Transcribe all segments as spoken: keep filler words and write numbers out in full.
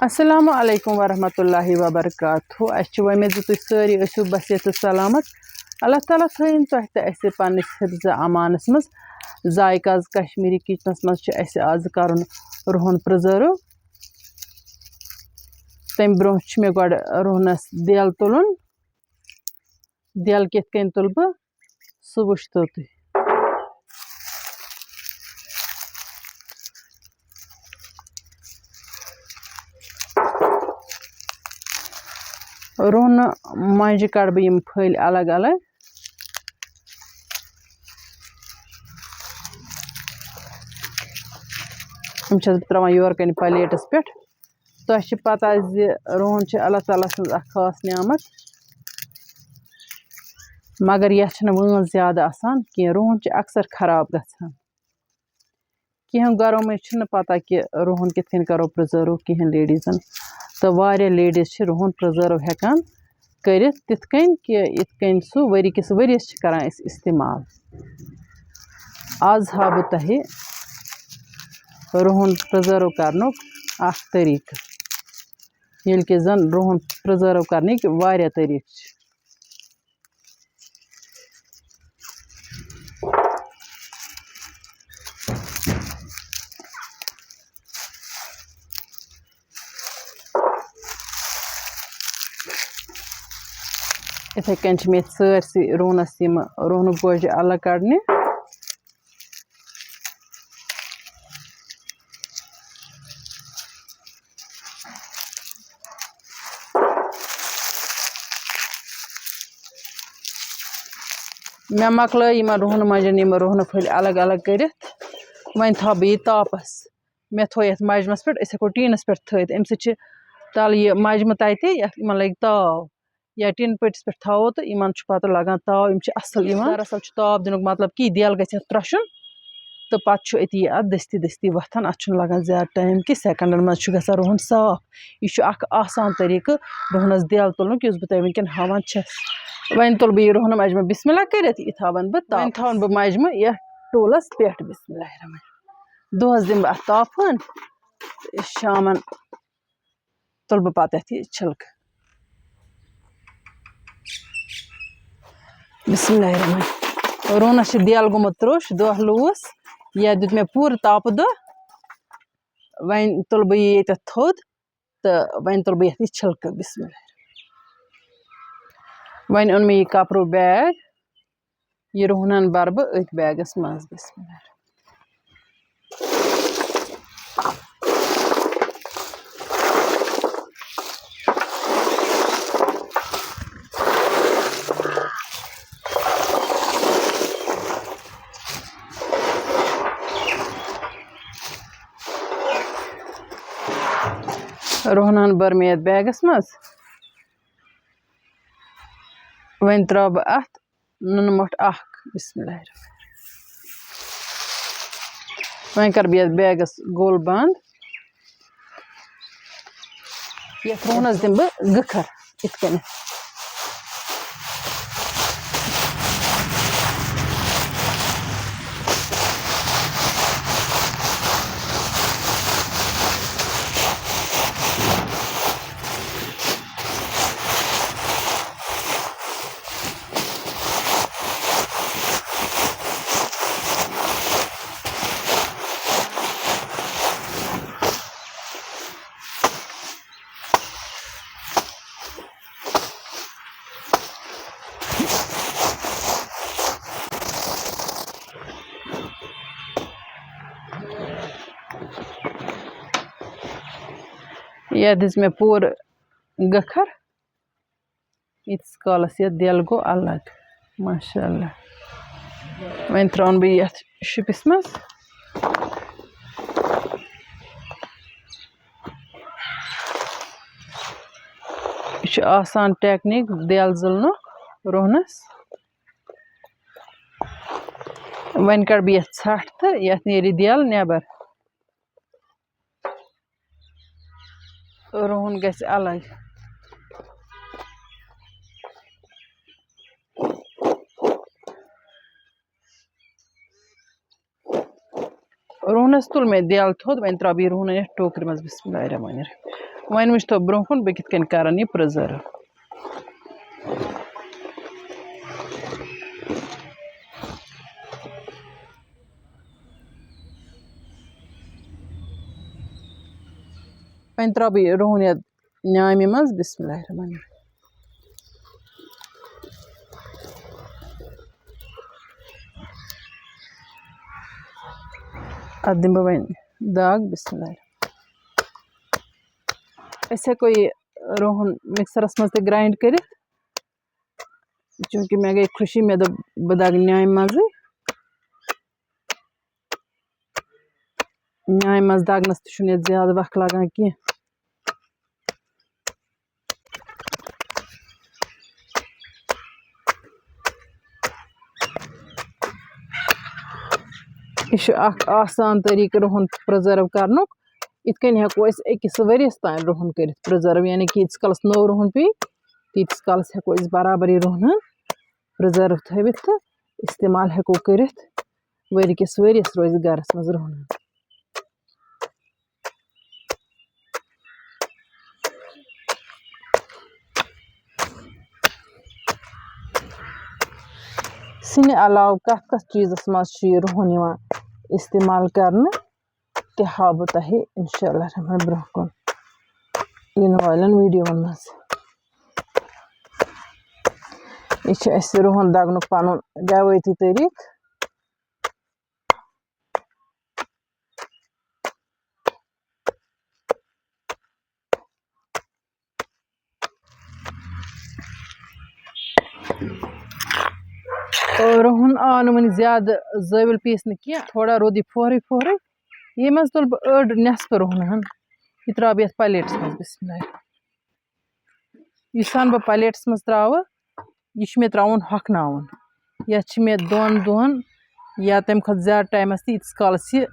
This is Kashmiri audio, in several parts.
السلام علیکم ورحمۃ اللہ وبرکاتہ۔ اَسہِ چھِ وۄمید زِ تُہۍ سٲری ٲسِو بصحت تہٕ سلامت۔ اللہ تعالیٰ تھٲیِن تۄہہِ تہٕ اَسہِ پنٛنِس حفظ امانَس منٛز۔ ذایقہ آز کشمیٖری کِچنَس منٛز چھُ اَسہِ آز کَرُن رُہَن پرٛزٲرٕو۔ تَمہِ برٛونٛہہ چھُ مےٚ گۄڈٕ رُہَنَس دٮ۪ل تُلُن۔ دٮ۪ل کِتھ کٔنۍ تُلہٕ بہٕ، سُہ وٕچھتو تُہۍ۔ رُہنہٕ مۄنجہِ کَڑٕ بہٕ یِم پھٔلۍ الگ الگ۔ یِم چھَس بہٕ ترٛاوان یورٕ کَنہِ پَلیٹَس پٮ۪ٹھ۔ تۄہہِ چھِ پَتہ زِ رُہَن چھِ اللہ تعالیٰ سٕنٛز اَکھ خاص نعمت، مگر یَتھ چھِنہٕ وٲنٛس زیادٕ آسان کینٛہہ۔ رُہَن چھِ اکثر خراب گژھان۔ کینٛہہ گَرو منٛز چھِنہٕ پَتہ کہِ رُہَن کِتھ کٔنۍ کَرو پرٛزٲرٕو کِہیٖنۍ لیڈیٖزَن، تہٕ واریاہ لیڈیٖز چھِ رُہَن پرٛزٲرٕو ہٮ۪کان کٔرِتھ تِتھ کٔنۍ کہِ یِتھ کٔنۍ سُہ ؤری کِس ؤریَس چھِ کَران أسۍ استعمال۔ آز ہاوٕ بہٕ تۄہہِ رُہَن پرٛزٲرٕو کَرنُک اَکھ طریٖقہٕ، ییٚلہِ کہِ زَن رُہَن پرٛزٲرٕو کَرنٕکۍ واریاہ طریٖقہٕ چھِ۔ یِتھَے کٔنۍ چھِ مےٚ سٲرسٕے رُہنَس یِم رُہنہٕ گوجہِ الگ کَڑنہِ۔ مےٚ مۄکلٲے یِمَن رُہنہٕ مۄنجَن یِم رُہنہٕ پھٔلۍ الگ الگ کٔرِتھ۔ وۄنۍ تھاوٕ بہٕ یہِ تاپَس۔ مےٚ تھوٚو یَتھ مَجمَس پٮ۪ٹھ، أسۍ ہٮ۪کو ٹیٖنَس پٮ۪ٹھ تھٲیِتھ، اَمہِ سۭتۍ چھِ تَلہٕ یہِ مَجمہٕ تَتہِ، یَتھ یِمَن لَگہِ تاو۔ یا ٹِن پٔٹِس پٮ۪ٹھ تھاوو تہٕ یِمَن چھُ پَتہٕ لَگان تاو، یِم چھِ اَصٕل یِوان۔ دَراصل چھُ تاپھ دِنُک مطلب کہِ یہِ دٮ۪ل گژھِ اَتھ ترٛۄشُن تہٕ پَتہٕ چھُ أتی یہِ اَتھ دٔستی دٔستی وۄتھان، اَتھ چھُنہٕ لَگان زیادٕ ٹایم کینٛہہ، سٮ۪کنٛڈَن منٛز چھُ گژھان رُہَن صاف۔ یہِ چھُ اَکھ آسان طریٖقہٕ رُہَنَس دٮ۪ل تُلنُک، یُس بہٕ تۄہہِ وٕنکٮ۪ن ہاوان چھَس۔ وۄنۍ تُلہٕ بہٕ یہِ رُہَن مَجمہٕ بِسمِ اللہ کٔرِتھ، یہِ تھاوَن بہٕ تاپَس۔ وۄنۍ تھاوَن بہٕ مَجمہٕ یَتھ ٹوٗلَس پٮ۪ٹھ، بِسمِ اللہ الرحمٰن۔ دۄہَس دِمہٕ بہٕ اَتھ تاپھَن تہٕ شامَن تُلہٕ بہٕ پَتہٕ یَتھ یہِ چھِلکہٕ۔ بِسمِ اللہ الرحمٰن۔ روٗنَس چھِ دٮ۪ل گوٚمُت ترٛوٚش، دۄہ لوٗس۔ یَتھ دیُت مےٚ پوٗرٕ تاپہٕ دۄہ۔ وۄنۍ تُلہٕ بہٕ یہِ ییٚتٮ۪تھ تھوٚد تہٕ وۄنۍ تُلہٕ بہٕ یَتھ یہِ چھِلکہٕ۔ بِسمِ اللہ۔ وۄنۍ اوٚن مےٚ یہِ کَپرُک بیگ۔ یہِ رُہنَن بَرٕ بہٕ أتھۍ بیگَس منٛز۔ بِسمِ اللہ۔ رُہنَن بٔر مےٚ یَتھ بیگَس منٛز۔ وۄنۍ ترٛاوٕ بہٕ اَتھ نُنہٕ مۄٹھ اَکھ۔ بِسمِ اللہ الرحمٰن الرحیٖم۔ وۄنۍ کَرٕ بہٕ یَتھ بیگَس گوٚل بنٛد۔ یَتھ رُہنَس دِمہٕ بہٕ گٕکھر یِتھ کٔنٮ۪تھ۔ یَتھ دِژ مےٚ پوٗرٕ گٔکھر۔ ییٖتِس کالَس یَتھ دٮ۪ل گوٚو الگ۔ ماشاء اللہ۔ وۄنۍ ترٛاوَن بہٕ یَتھ شُپِس منٛز۔ یہِ چھُ آسان ٹیکنیٖک دٮ۪ل زٕلنُک رُہنَس۔ وۄنۍ کَڑٕ بہٕ یَتھ ژھَٹھ تہٕ یَتھ نیرِ دٮ۪ل نٮ۪بَر۔ رُہُن گژھِ الگ۔ رُہنَس تُل مےٚ دٮ۪ل تھوٚد، وۄنۍ ترٛاوٕ بہٕ یہِ رُہُن یَتھ ٹوکرِ منٛز۔ بسم اللہ الرحمن الرحیم۔ وۄنۍ وٕچھتو برونٛہہ کُن بہٕ کِتھ کٔنۍ کَرَن یہِ پرٛزٔرٕو۔ وۄنۍ ترٛاوٕ بہٕ یہِ رُہُن یَتھ نیامہِ منٛز۔ بسم اللہ الرحمن الرحیم۔ اَتھ دِمہٕ بہٕ وۄنۍ داغ۔ بسم اللہ۔ أسۍ ہٮ۪کو یہِ رُہُن مِکسَرَس منٛز تہِ grind کٔرِتھ، چوٗنٛکہِ مےٚ گٔے خوشی، مےٚ دوٚپ بہٕ دَگہٕ نیامہِ منٛزٕے۔ نیامہِ منٛز دَگنَس تہِ چھُنہٕ یَتھ زیادٕ وَق لَگان کینٛہہ۔ یہِ چھُ اَکھ آسان طریٖقہٕ رُہُن preserve کَرنُک۔ یِتھ کٔنۍ ہٮ۪کو أسۍ أکِس ؤریَس تام رُہُن کٔرِتھ preserve، یعنی کہِ ییٖتِس کالَس نوٚو رُہُن پیٚیہِ، تیٖتِس کالَس ہٮ۪کو أسۍ برابر یہِ رُہُن preserve تھٲوِتھ تہٕ استعمال ہٮ۪کو کٔرِتھ۔ ؤرۍ کِس ؤریَس روزِ گَرَس منٛز رُہُن۔ سِنہِ علاوٕ کَتھ کَتھ چیٖزَس منٛز چھُ یہِ رُہُن یِوان استعمال کرنہٕ، تہِ ہاوٕ بہٕ تۄہہِ اِنشاء اللہ الرحمن برٛونٛہہ کُن یِنہٕ والٮ۪ن videoوَن منٛز۔ یہِ چھُ اَسہِ رُہُن دَگنُک پَنُن رٮ۪وٲیتی طریٖقہٕ۔ رُہُن آو نہٕ وُنہِ زیادٕ زٲوِل پیٖسنہٕ کینٛہہ، تھوڑا روٗد یہِ پھورٕے پھورٕے۔ ییٚمہِ منٛز تُل بہٕ أڑ نٮ۪صفہٕ رُہنہٕ ہن، یہِ ترٛاوٕ بہٕ یَتھ plateس منٛز۔ بسم اللہ۔ یُس ہن بہٕ plateس منٛز ترٛاوٕ، یہِ چھُ مےٚ ترٛاوُن ہۄکھناوُن۔ یَتھ چھِ مےٚ دۄن دۄہَن یا تَمہِ کھۄتہٕ زیادٕ ٹایمَس تہِ، ییٖتِس کالَس یہِ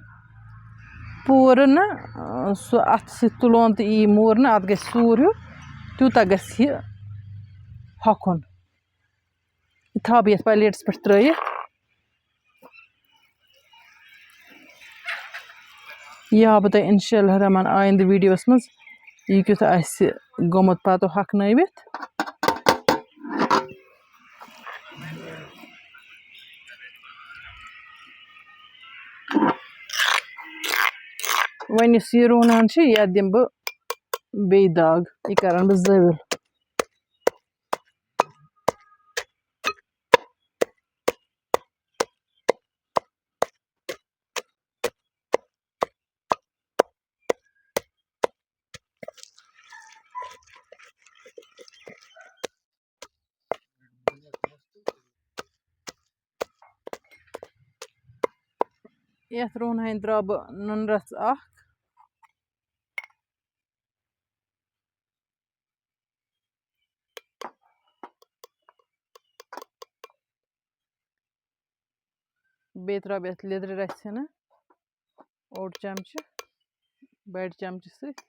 پوٗرٕ نہٕ، آ، سُہ اَتھٕ سۭتۍ تُلون تہٕ یی موٗرنہٕ، اَتھ گژھِ سوٗر ہیوٗ، تیوٗتاہ گژھِ یہِ ہۄکھُن۔ یہِ تھاوٕ بہٕ یَتھ plateس پٮ۪ٹھ ترٛٲیِتھ۔ یہِ ہاوٕ بہٕ تۄہہِ اِنشاء اللہ الرحمن آیِندٕ videoوَس منٛز، یہِ کیُتھ آسہِ گوٚمُت پَتہٕ ہۄکھنٲوِتھ۔ وۄنۍ یُس یہِ رُونان چھِ، یَتھ دِمہٕ بہٕ بیٚیہِ دَگ، یہِ کَرَن بہٕ زٲوِل۔ یَتھ رُہنہٕ ہَنہِ ترٛاوٕ بہٕ نُنہٕ رَژھ اَکھ۔ بیٚیہِ ترٛاوٕ بہٕ یَتھ لیٚدرِ رَژھِ ہَنا اوٚڑ چَمچہٕ، بَڑِ چَمچہٕ سۭتۍ،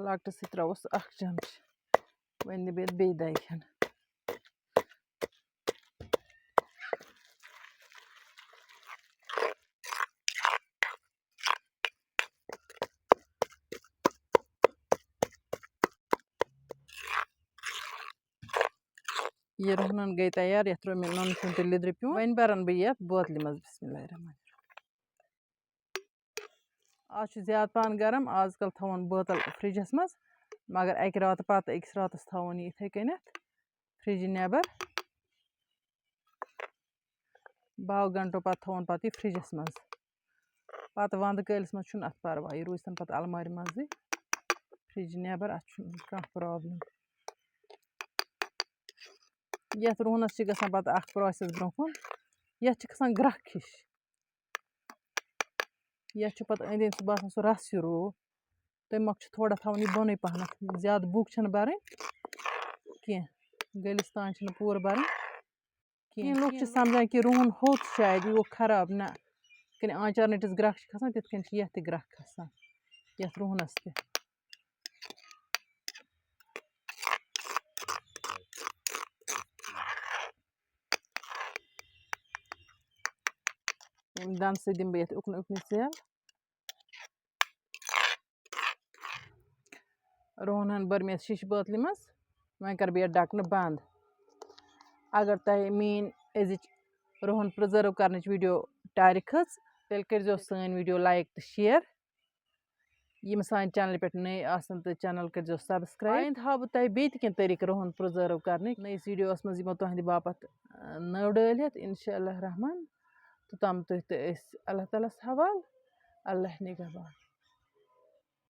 لۄکٹہِ سۭتۍ ترٛاوُس اَکھ چَمچہٕ۔ وۄنۍ دِمہٕ بہٕ یَتھ بیٚیہِ دَگہِ ہَن۔ یہِ رُہنَن گٔے تیار، یَتھ ترٛوو مےٚ نُنہٕ چوٗنہٕ تہٕ لیٚدرِ پیوٗنٛت۔ وۄنۍ بَرَن بہٕ یَتھ بوتلہِ منٛز۔ بسم اللہ الرحمن الرحیم۔ آز چھُ زیادٕ پَہَن گرم، آز کَل تھاوون بوتل فرجَس منٛز، مگر اَکہِ راتہٕ پَتہٕ أکِس راتَس تھاوون یہِ یِتھَے کٔنٮ۪تھ فرجہِ نٮ۪بر۔ باہو گھنٹو پَتہٕ تھاوون پَتہٕ یہِ فرجَس منٛز۔ پَتہٕ وَندٕ کٲلِس منٛز چھُنہٕ اَتھ پَرواے، یہِ روزِ تَنہٕ پَتہٕ اَلمارِ منٛزٕے فرجہِ نٮ۪بر، اَتھ چھُنہٕ کانٛہہ problem۔ یَتھ رُہنَس چھِ گژھان پَتہٕ اَکھ process برٛونٛہہ کُن، یَتھ چھِ کھَسان گرٛکھ ہِش۔ یَتھ چھُ پَتہٕ أنٛدۍ أنٛدۍ سُہ باسان سُہ رَس ہیوٗ روٗ۔ تَمہِ مۄکھٕ چھُ تھوڑا تھاوُن یہِ بۄنٕے پَہنَتھ، زیادٕ بُک چھَنہٕ بَرٕنۍ کینٛہہ، گٔلِس تام چھِنہٕ پوٗرٕ بَرٕنۍ کینٛہہ۔ کینٛہہ لُکھ چھِ سَمجھان کہِ رُہُن ہوٚت شاید، یہِ گوٚو خراب۔ نہ، یِتھ کٔنۍ آنٛچار نٔٹِس گرٛکھ چھِ کھَسان، تِتھ کٔنۍ چھِ یَتھ تہِ گرٛکھ کھَسان، یَتھ رُہنَس تہِ۔ ییٚمہِ دَنٛدٕ سۭتۍ دِمہٕ بہٕ یَتھ اُکنُے اُکنُے ژیل۔ رُہنَن بٔرمٕژ شیٖشہٕ بٲتلہِ منٛز۔ وۄنۍ کَرٕ بہٕ یَتھ ڈَکھنہٕ بنٛد۔ اگر تۄہہِ میٛٲنۍ أزِچ رُہَن پرٛزٲرٕو کَرنٕچ ویٖڈیو ٹارِ کھٔژ، تیٚلہِ کٔرۍزیو سٲنۍ ویٖڈیو لایِک تہٕ شِیَر۔ یِم سانہِ چَنلہِ پٮ۪ٹھ نٔے آسَن تہٕ چَنَل کٔرۍزیو سبسکرایب۔ آیِنٛدٕ ہاوٕ بہٕ تۄہہِ بیٚیہِ تہِ کینٛہہ طٔریٖقہٕ رُہَن پرٛزٲرٕو کَرنٕکۍ نٔیِس ویٖڈیوَس منٛز، یِمو تُہٕنٛدِ باپَتھ، اَ، نٔو ڈٲلۍ ہٮ۪تھ، اِنشاء اللہ رحمان۔ توٚتام تُہۍ تہٕ أسۍ اللہ تعالیٰ ہَس حوال۔ اللہ نِگہبان۔